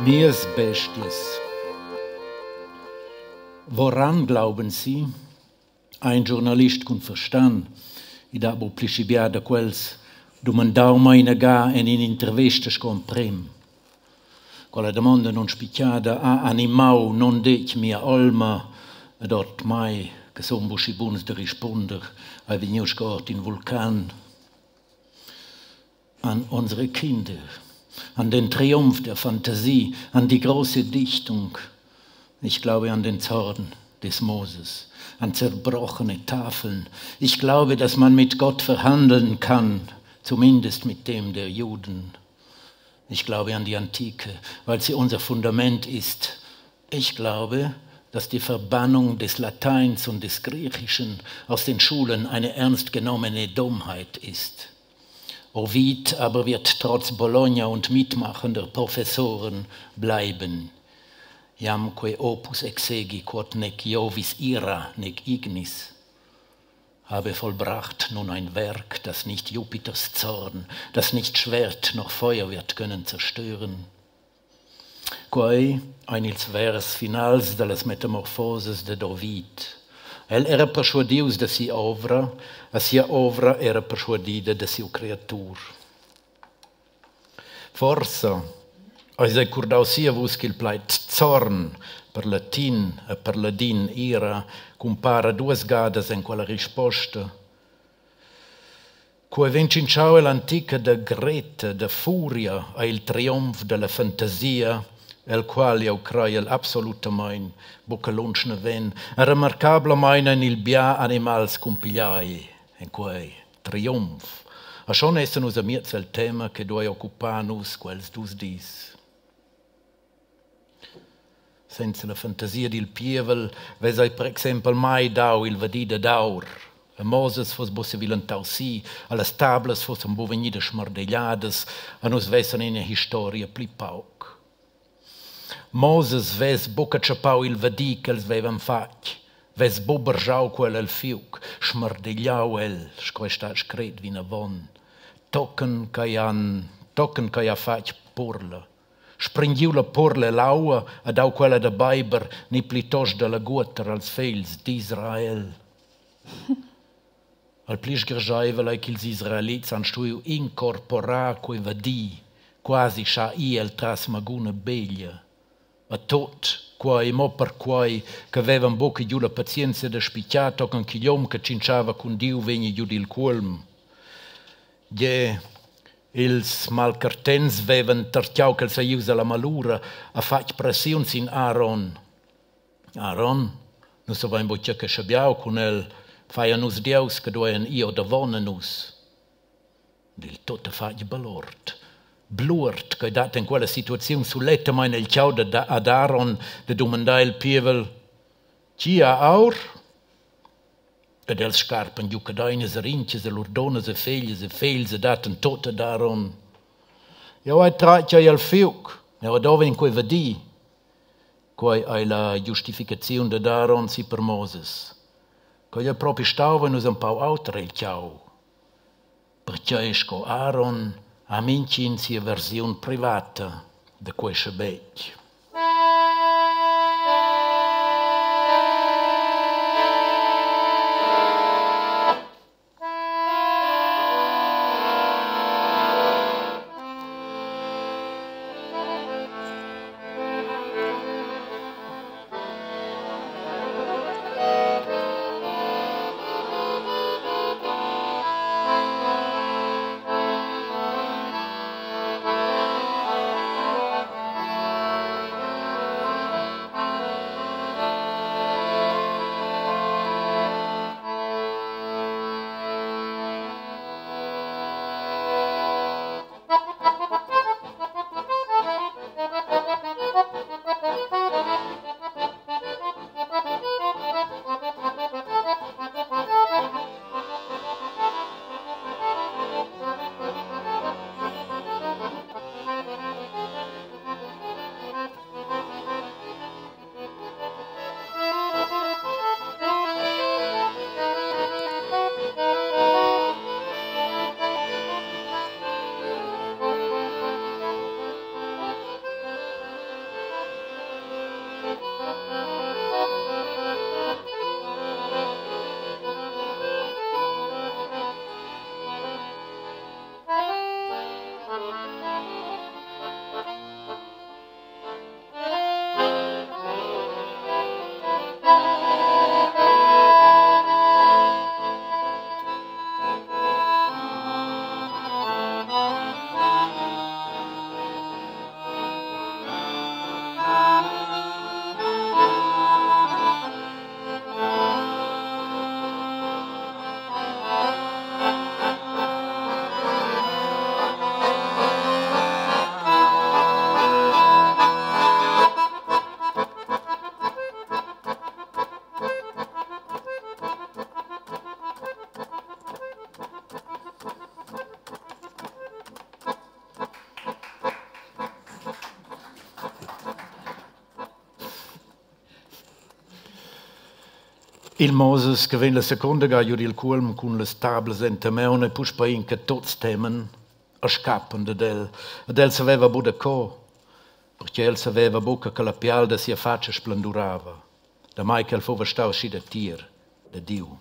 Mias bestias. Woran glauben Sie? Ein Journalist cun verstan, i dat bu pli schi bia da quels, dumandau mei inaga en in'intervesta sco emprem. Quella damonda nunspitgada ha animau nundetg mia olma ed ord mei, che sun bu schi buns da rispunder, ei vegniu sco ord in vulcan. An unsere Kinder, an den Triumph der Fantasie, an die große Dichtung. Ich glaube an den Zorn des Moses, an zerbrochene Tafeln. Ich glaube, dass man mit Gott verhandeln kann, zumindest mit dem der Juden. Ich glaube an die Antike, weil sie unser Fundament ist. Ich glaube, dass die Verbannung des Lateins und des Griechischen aus den Schulen eine ernst genommene Dummheit ist. Ovid aber wird trotz Bologna und mitmachender Professoren bleiben. Iamque opus exegi quod nec Iovis ira nec ignis habe vollbracht nun ein Werk, das nicht Jupiters Zorn, das nicht Schwert noch Feuer wird können zerstören. Quei ein ils vers finals dallas Metamorphoses dad Ovid. El era perschuadius da sia ovra, a sia ovra era perschuadida da siu creatur. Forsa eis ei curdau si a vus ch'il plaid zorn per latin e per ladin ira cumpara duas gadas en quella risposta. Cu ei vegn tschintschau ell'antica da greta, da furia, ei il triumf dalla fantasia, el qual jeu creiel absolutamein buca lunsch naven, e remarcablamein ein il bia animals cumpigliai en quei triumf. A schon essan nus amiez el tema che duei occupar nus quels dus dis. Senza la fantasia dil pievel vess ei per exempel mai dau il vadi dad aur. E Moses fuss buca sevilentau si, e las tablas fussen buca vegnidas smardegliadas, e nus vessen ina historia pli pauc. Moses vess buca tschappau il vadi ch'els vevan fatg, vess buca bargiau quel el fiug, smardegliau el, sco ei stat scret vinavon, tochen ch'ei han, tochen ch'ei ha fatg purla. Sprengiu la purla ell'aua e dau quella da beiber ni plitost da laguoter als fegls d'Israel. Al pli sgarscheivel ei ch'ils Israelits han stuiu incorporar quei vadi, quasi schar ir el tras maguna beglia. A tut quei mo perquei che vevan buca giu la pazienzia da spitgar tochen ch'igl um che tschintschava cun Diu vegni giu dil cuolm. Gie, ils malcartents vevan tertgau ch'el sei ius alla malura e fatg pressiun sin Aaron. Aaron, nus savein buca che schabiau cun el, fai a nus dieus che dueien ir ordavon a nus. Dil tuttafatg balort. Bluord ch'ei dat en quella situaziun sulettamain el tgau da ad Aaron da dumandar il pievel: Tgi ha aur? Ed els scarpan giu cadeinas e rinchias e lur dunnas e feglias e fegls e dattan tut ad Aaron. Jeu hai tratg ei al fiug, jeu dovin quei vadi. Quei ei la giustificaziun dad Aaron si per Moses. Quei ei propi stau nus empau auter el tgau. Pertgei sco Aaron ha mintgin sia versiun privata da quei schabetg. Il Moses che vegn la secunda ga giu dil cuolm cun las tablas enta maun ei puspei in che tuts temen e scappan dad el. Ed el saveva buca co, perché el saveva buca che la pial da sia fatscha splendurava, damai ch'el fuva staus schi datier da Diu.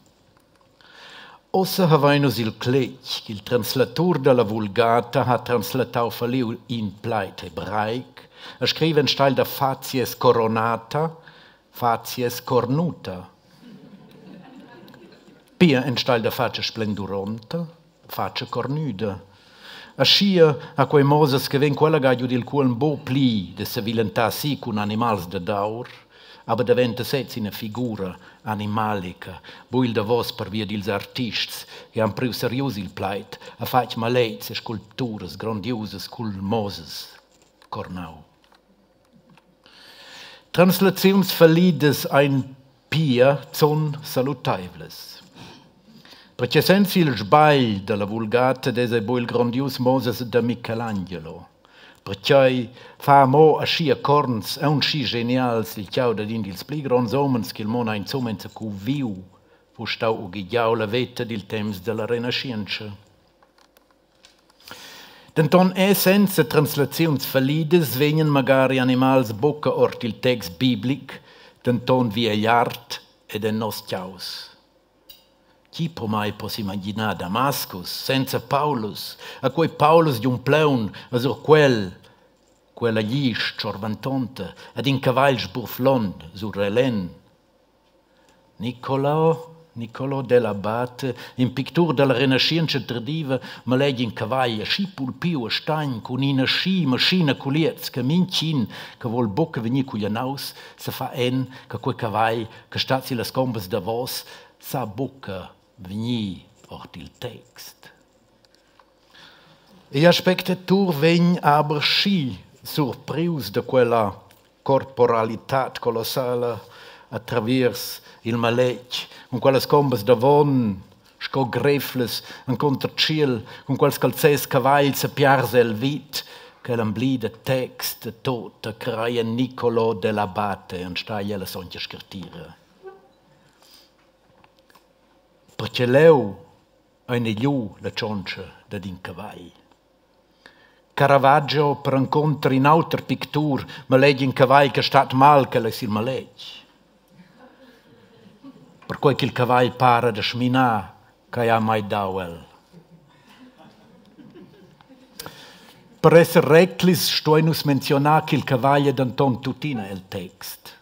Ussa havein nus il cletg ch'il translatur dalla Vulgata ha translatau falliu in plaid hebraic e scriva enstagl da facies coronata facies cornuta. Pia enstagl da fatscha splenduronta, fatscha cornuda. Aschia ha quei Moses che vegn quella ga giu dil cuolm buc pli de sevilentar si cun animals dad aur, aber daventa sez ina figura animalica, bu il davos pervia dils artists che han priu serius il plaid, ha fatg maletgs e sculpturas grondiusas cul Moses cornau. Translaziuns fallidas ein pia zun saluteivlas. Perche senza il sbagl dalla Vulgata dess ei buc il grondius Moses da Michelangelo. Perquei fa mo aschia corns aunc schi genials il tgau dad in dils pli gronds umens ch'il mund ha insumma enzacu viu, fuss stau ughegiau la veta dil temps dalla renaschientscha. Denton è senza translaziuns fallidas vegnan magari animals buca ord il text biblic, denton vi egl art ed en nos tgaus. Chi pomai po s'imaginar Damascus senza Paulus, a quei Paulus giun plaun, a sur quel, quella glisch tschorventonta, ad in cavagl sburflond sur el en. Niccolò, Niccolò dell'Abate, in pictur dalla renaschientscha tardiva, maleggia in cavagl aschi pulpiu e stagn cun ina schi maschina culiez che mintgin che vul buca vegnir cuglianaus sefa en che quei cavagl che stat sillas combas davos sa buca vegnir ord il text. Igl aspectatur vegn aber schi surprius da quella corporalitad colossala a traviers il maletg cun quellas combas davon sco greflas encunter tschiel cun quels calzers cavagls e piars el vit ch'el emblida text e tot e crai en Niccolò dell'Abate enstagl ella sontga scartira. Perche leu ein negliu la tschontscha dad in cavagl. Caravaggio perencunter in auter pictur maleggia in cavagl che stat mal ch'el ei sil maletg. Perquei ch'il cavagl para da sminar ch'ei ha mai dau el. Per esser reclis stuein nus menzionar ch'il cavagl ei denton tuttina el text.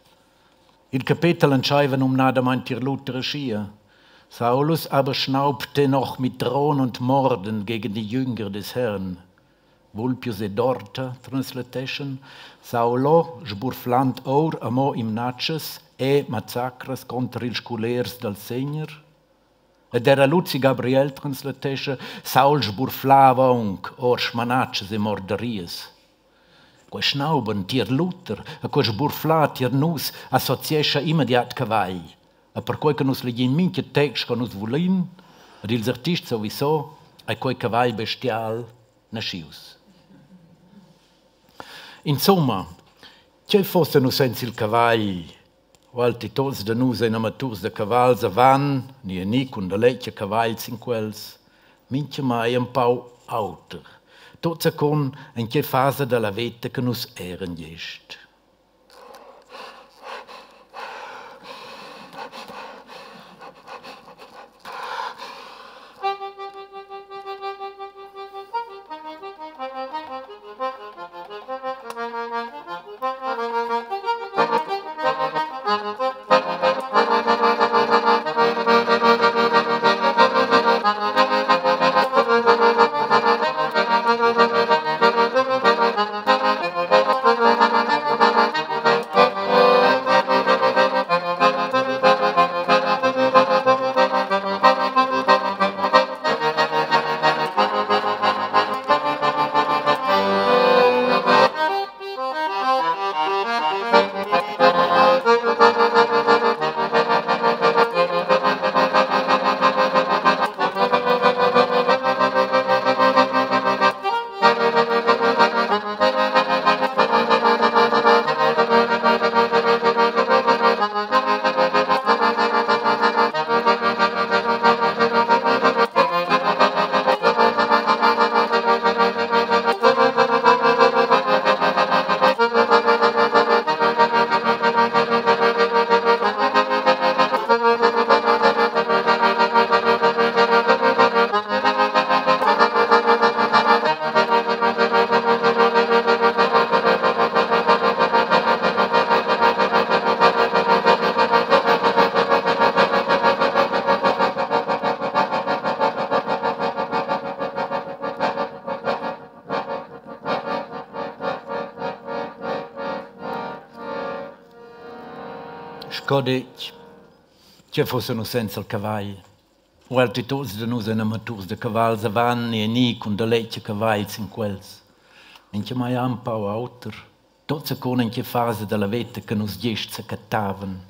Il capetel entscheiva numnadamein tier Luther aschia. Saulus aber schnaubte noch mit Drohen und Morden gegen die Jünger des Herrn. Vulpius e Dorta translateschan Saulo sburfland our amo imnatschas e mazzacras conter ils sculers dal Segner. Ed era Luzi Gabriel translatescha Saul sburflava aunc or smanatschas e morderias. Quei schnauben tier Luther e quei sburflar tier nus associescha immediat cavagl. E perquei che nus legin mintga text che nus vulin, ed ils artists sowieso, ei quei cavagl bestial naschius. Insumma, tgei fosse nus senza il cavagl? Ualti tots da nus ein amaturs da cavals e van, ni e ni cun daletg a cavagl sin quels, mintgamai empau auter. Tot secund en tgei fasa dalla veta che nus eran gest. Sco detg, tgei fussen nus senza il cavagl? Ualti tuts da nus ein amaturs da cavals e van ni e ni cun daletg a cavagl sin quels. Mintgamai empau auter. Tot secund en tgei fasa dalla veta che nus gest secattavan.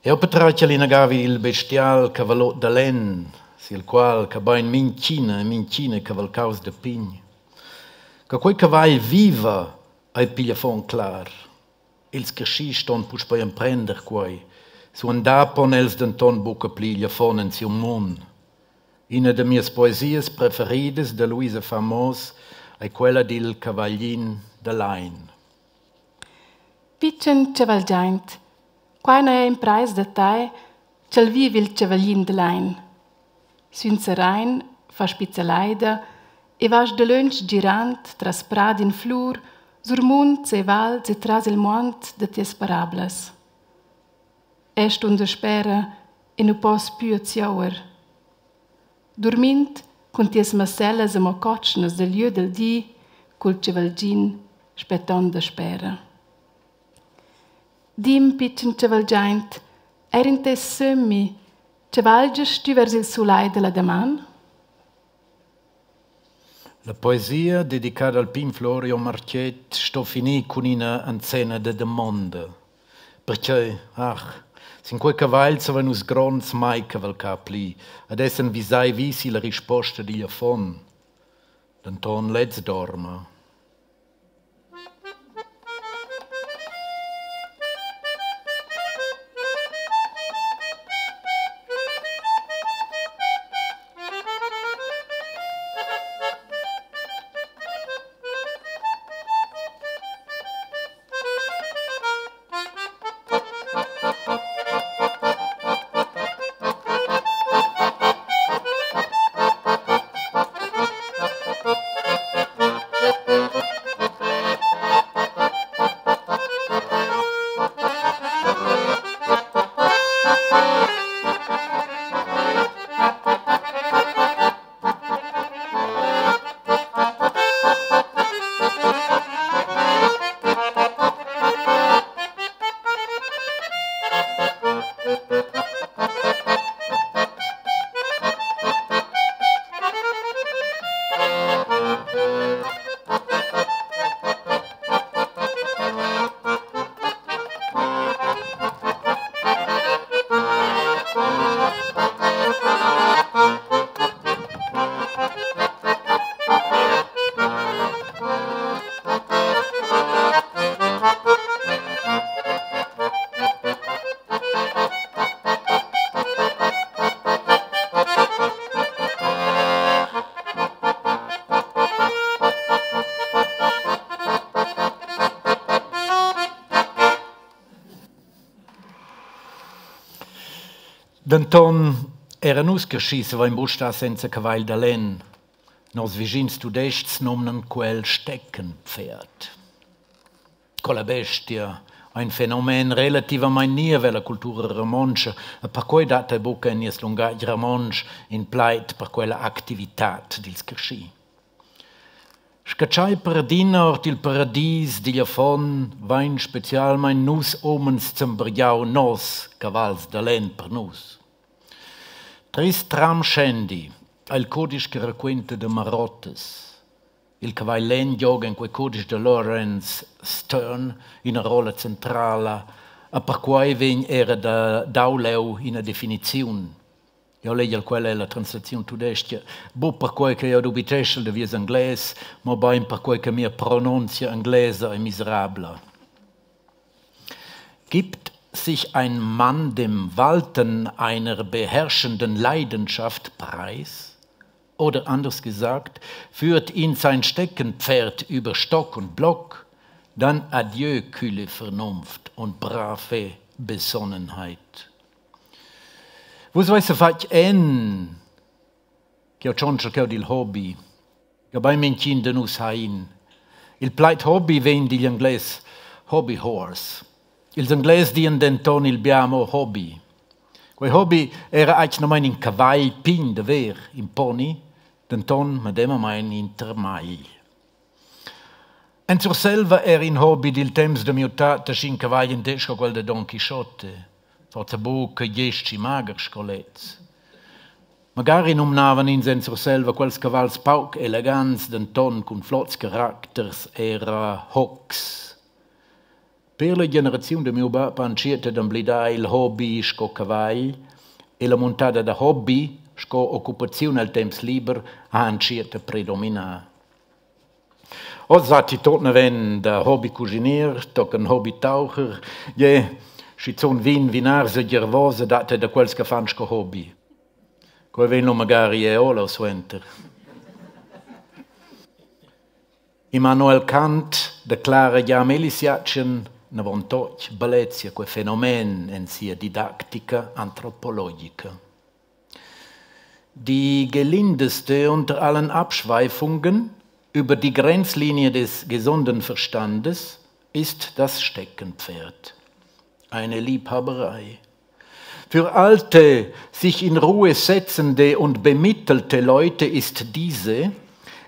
Eu patratgel inagavi il bestial cavallot da lenn. sil qual che bein mintgina e mintgin ei cavalcaus da pign. Che quei cavagl viva ei pigl affon clar. Ils carschi ston puspei emprender quei. Suandar pon els denton buca pli igl affon en siu mund. Ina da mias poesias preferidas da Luisa Famos ei quella dil cavaglin da lain. Pitschen chavalgiaint, quai n'haja imprais da tai, cha'l viva il chavaglin da lain. Sün serain fa spizzalaida e vasch dalöntsch girand tras prad in flur, sur munts e vals e tras il muond da tias parablas. Eu stun daspera e nu poss pü at siouer. Durmind cun tias massellas amo cotschnas dal lieu dal di, cul chavalgin spettond daspera. Di'm, pitschen chavalgiaint, eir in teis sömmi, chavalgiast tü vers il sulai da la daman? La poesia dedicada al pign Florio Marchet sto finir cun ina anzena da damonda. Pertgei, ach, sin quei cavagl savein nus gronds mai cavalcar pli, ed essan visai visi la risposta digl affon. Denton lez dorma. Denton era nus carschi savein buc star senza cavagl da lenn. Nos vischins tudestgs nomnan quel Steckenpferd. Quella bestia ei in fenomen relativamein niev ella cultura romontscha e perquei dat ei buca en nies lungatg romontsch in plaid per quella activitad dils carschi. Scatschai per adina ord il paradis digl affon vein specialmein nus umens zambergiau nos cavals da lenn per nus. Tristram Shandy ei il cudisch che raquenta da marottas. Il cavagl lenn gioga en quei cudisch da Laurence Sterne ina rolla centrala e perquei vegn era da dau leu ina definiziun. Jau legel quella ella translaziun tudestga, buc perquei che jau dubiteschel da vies engles, mobein perquei che mia pronunzia englesa ei miserabla. Gibt sich ein Mann dem Walten einer beherrschenden Leidenschaft preis? Oder anders gesagt, führt ihn sein Steckenpferd über Stock und Block, dann adieu kühle Vernunft und brave Besonnenheit. Vus veis fatg en, ch'jeu tschontschel cheu dil hobi, che bein mintgin da nus ha in. Il plaid hobi vegn digl engles hobby horse. Ils Englais dian denton il bia mo hobby. Quei hobby era atgnamein in cavagl pign da ver, in pony, denton medemamein in termagl. En Surselva era in hobby dil temps da miu tat sc'in cavagl entetg sco quel da Don Quixote, forsa buca gest schi magher sco lez. Magari numnavan ins en Surselva quels cavals pauc elegants, denton cun flots caracters era hocs. Per la generaziun da miu bab ha entschiet ad emblidar il hobby sco cavagl e la muntada da hobby sco occupaziun el temps liber ha entschiet a predominar. Oz va ti tot naven da hobby-cuschinier tochen hobby-taucher, je, schizun vin, vinars e gervosa dat ei da quels che fan sco hobby. Quei vegn lu magari è leu suenter. Immanuel Kant declara gia melli siatschient avon totg bellezia quei fenomen en sia didactica antropologica. Die gelindeste unter allen Abschweifungen über die Grenzlinie des gesunden Verstandes ist das Steckenpferd, eine Liebhaberei. Für alte, sich in Ruhe setzende und bemittelte Leute ist diese,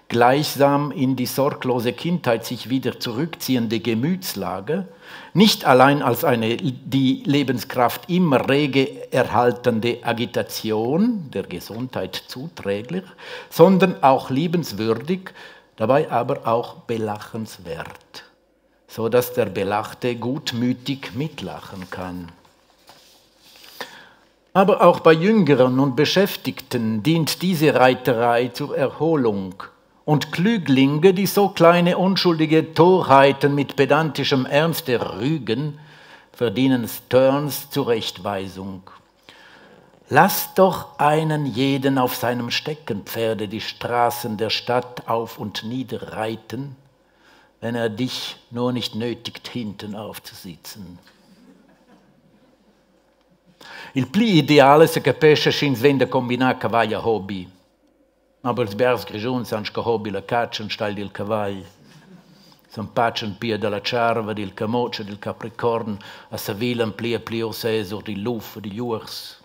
gleichsam in die sorglose Kindheit sich wieder zurückziehende Gemütslage, nicht allein als eine die Lebenskraft immer rege erhaltende Agitation der Gesundheit zuträglich, sondern auch liebenswürdig, dabei aber auch belachenswert, so dass der Belachte gutmütig mitlachen kann. Aber auch bei Jüngeren und Beschäftigten dient diese Reiterei zur Erholung, und Klüglinge, die so kleine unschuldige Torheiten mit pedantischem Ernste rügen, verdienen Sterns Zurechtweisung. Lass doch einen jeden auf seinem Steckenpferde die Straßen der Stadt auf und nieder reiten, wenn er dich nur nicht nötigt, hinten aufzusitzen. Il pli ideale se capescha sch'ins vegn da combinar cavagl e hobby. Aber ils biars Grischuns han sco hobby la catscha enstagl dil cavagl. S'empatschan pia dalla tscharva, dil camutsch e dil capricorn e sevilan pli e pli sez or dil luf e digl uors.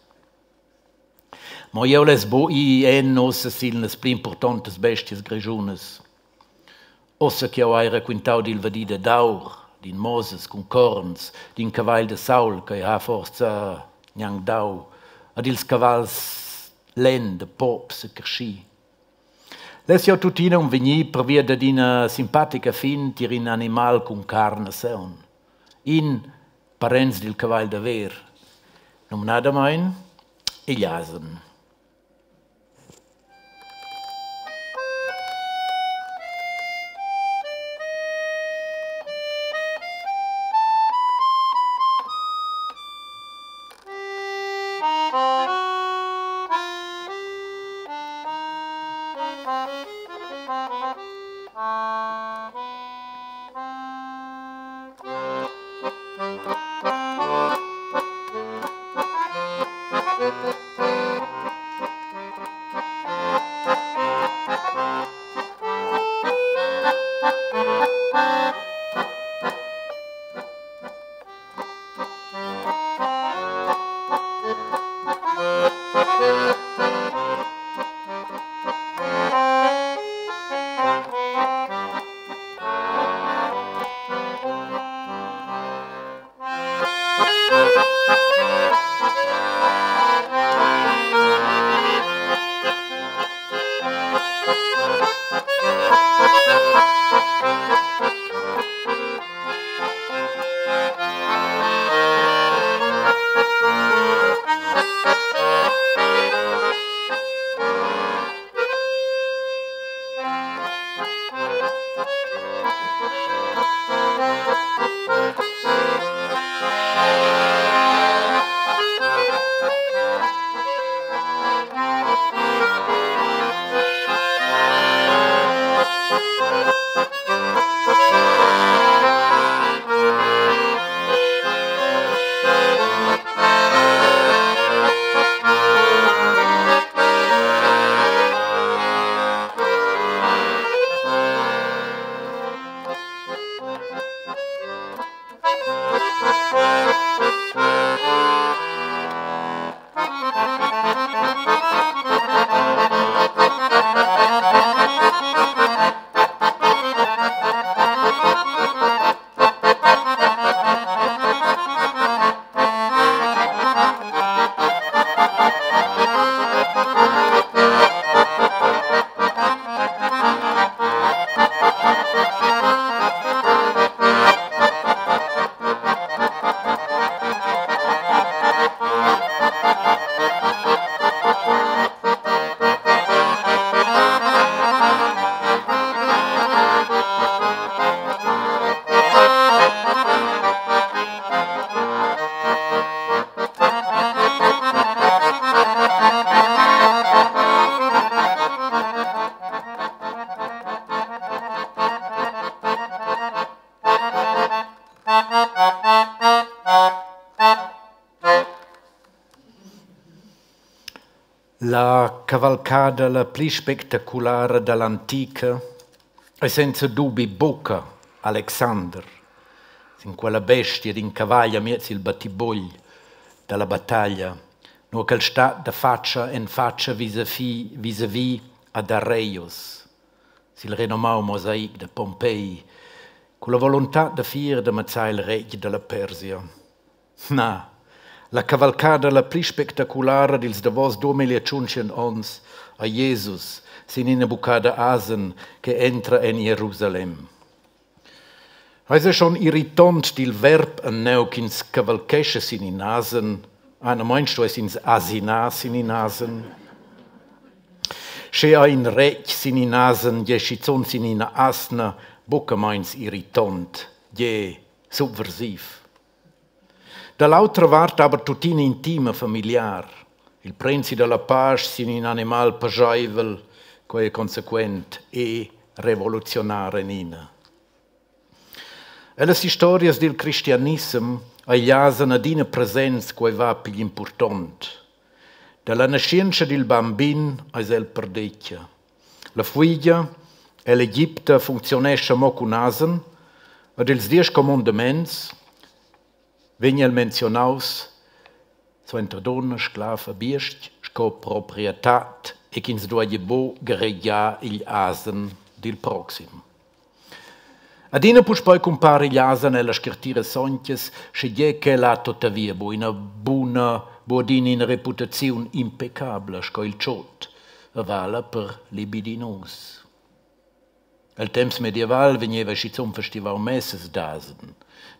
Mo jeu less buc ir en ussa sin las pli impurtontas bestias grischunas. Ussa ch'jeu hai raquintau dil vadi dad aur, d'in Moses cun corns, d'in cavagl da Saul che ha forsa gnanc dau, ad ils cavals lenn da pops e carschi. Less jeu tuttina aunc vegnir pervia dad ina simpatica fin tier in animal cun carn e saung. In parents dil cavagl da ver, numnadamein igl asen. La cavalcada la pli spectaculara dall'antica ei senza dubi buca Alexander sin quella bestia d'in cavagl amiez il battibugl dalla battaglia, nua ch'el stat da fatscha en fatscha visavi a Dareios, sil renomau mosaic da Pompei, culla voluntad da fier da mazzar il retg dalla Persia. Na, la cavalcada la pli spectaculara dils davos 2500 onns ei Jesus sin ina buccada asen che entra en Jerusalem. Eis ei schon irritont dil verb enneu ch'ins cavalchescha sin in asen, atgnamein stuess ins asinar sin in asen. Sche ei in retg sin in asen, gie schizun sin ina asna, buca meins irritont, gie subversiv. Dall'autra vart aber tuttina intim e familiar. Il prenci dalla pasch sin in animal pascheivel, quei è consequent e revoluziunar en ina. Ellas historias dil cristianissem ei gl'asen adina presents quei va pigl impurtont. Dalla naschientscha dil bambin eis el perdetga. La fuigia ell'Egipta funcziunescha mo cun asen ed ils diesch commandaments vegn el menzionaus suenter dunna, sclav e biestg sco proprietad e ch'ins dueigi buc garegiar igl asen dil proxim. Adina puspei cumpara igl asen ella scartira sontgas, schegie ch'el ha tuttavia buc ina buna, buc adina ina reputaziun impeccabla sco il tschot e vala per libidinus. El temps medieval vegneva schizun festivau messas d'asen,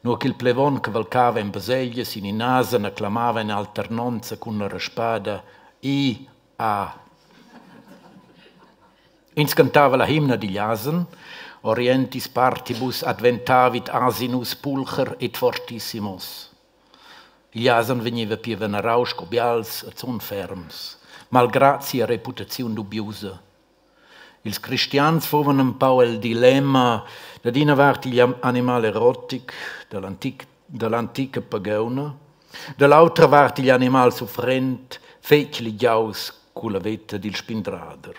nua ch'il plevon cavalcava en baselgia sin in asen e clamava en alternonza cun la raspada I a. Ins cantava la himna digl asen, Orientis partibus adventavit asinus pulcher et fortissimus. Igl asen vegneva pia veneraus sco bials e zun ferms, malgrad sia reputaziun dubiusa. Ils cristians fuvan empau el dilemma dad ina vart igl animal erotic dall'antica pagauna, da l'autra vart igl animal suffrent, fetg ligiaus culla veta dil spindrader.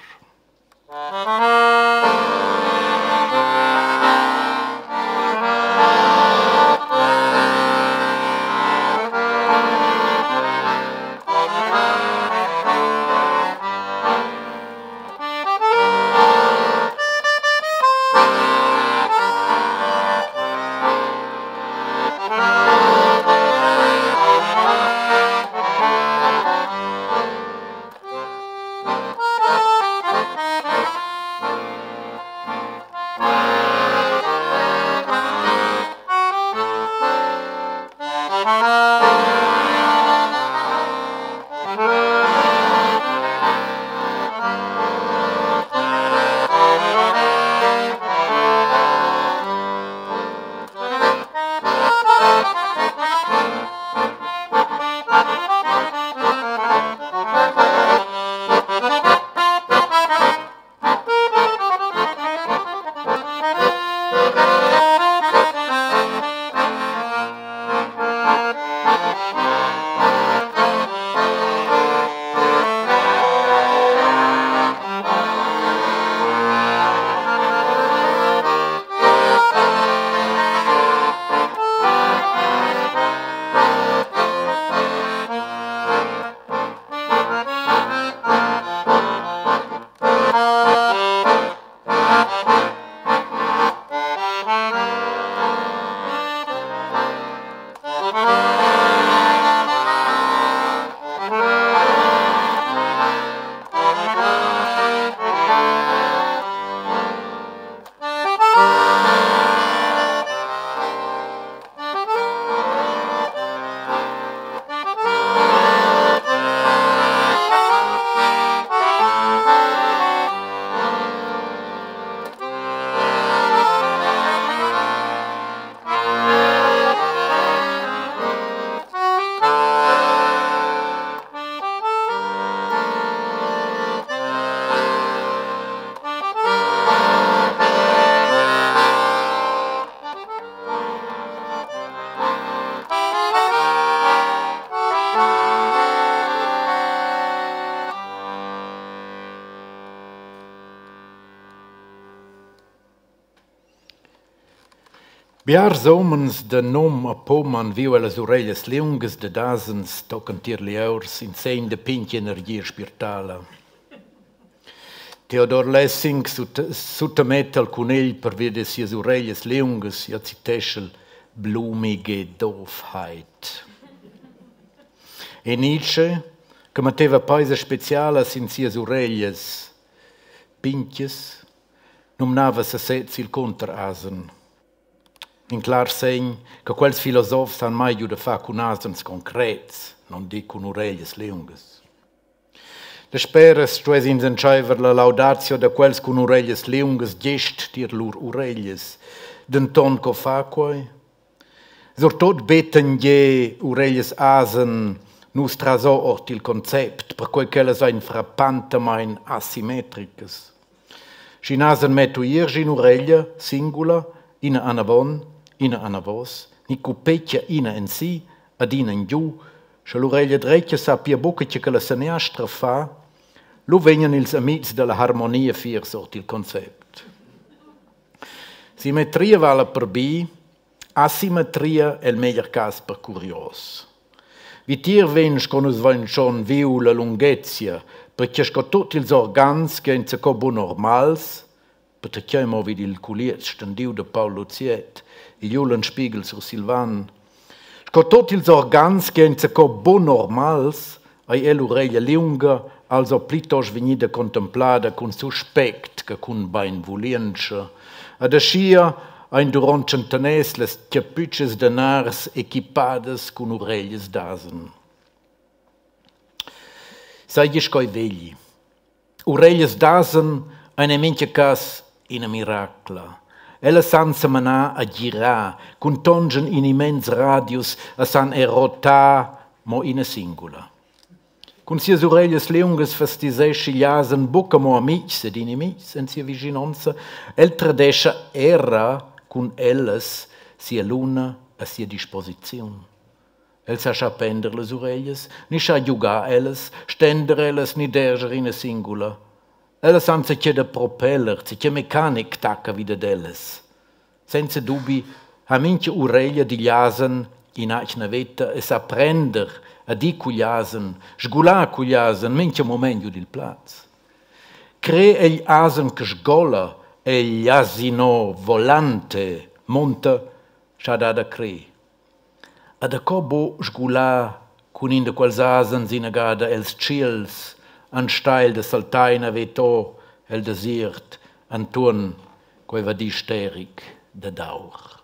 Biars umens da num e pum han viu ellas ureglias liungas dad asens tochen tier lieurs in segn da pintga energia spirtala. Theodor Lessing suttametta al cunigl pervia da sias ureglias liungas, jeu citeschel, blumige Doofheit. E Nietzsche, che metteva peisa speciala sin sias ureglias pintgas, numnava sesez il cunterasen. In clar segn che quels filosofs han mai giu da far cun asens concrets, non dir cun ureglias liungas. Dasperas stuess ins entscheiver la laudatio da quels cun ureglias liungas gest tier lur ureglias. Denton co fa quei? Surtut betten gie ureglias asen nus traso ord il concept, perquei ch'ellas ein frappantamein asimetricas. Sch'in asen mettu ier in ureglia singula, ina anavon, ina anavos, ni cupecchia ina ensi ad ina engiu, sche l'ureglia dretga sa pia buca tge che la seniastra fa, lu vegnan ils amitgs dalla harmonia fiers ord il concept. Simmetria vala per bi, asimetria el meglier cas per curios. Vitier vegn sco nus vein schon viu la lunghezia, perché sco tut ils organs che ein zaco bu normals, pertgei mo vid il culiez stendiu da Paul Luziet, igl Ulenspiegel sursilvan, Sco tut ils organs che ein zaco buc normals, ei el ureglia liunga also plitost vegnida contemplada cun suspect che cun beinvulientscha. Ed aschia ein duront tschentaners las tgaputschas da nars equipadas cun ureglias d'asen. Seigi sco ei vegli. Ureglias d'asen ein en mintga cass ina miracla. Ellas san semanar a girar, contongen in immens radius e san er rotar mo ina singula. Cun sias ureglias liungas fastisescha igl asen buca mo amitgs ed inimitgs en sia vischinonza, el tradescha era cun ellas sia luna e sia disposiziun. El sa schar pender las ureglias, ni schar giugar ellas, stender ellas ni derscher ina singula. Ellas han zatgei da propeller, zatgei mecanic tacca vi dad ellas. Senza dubi ha mintga ureglia digl asen in'atgna veta e sa prender ad ir cugl asen, sgular cugl asen mintga mument giu dil plaz. Crer egl asen che sgola, egl asino volante, munta scha dat da crer. E daco buc sgular cun in da quels asens inagada els tschiels, enstagl da saltar ina veta el desiert entuorn quei vadi steric dad aur.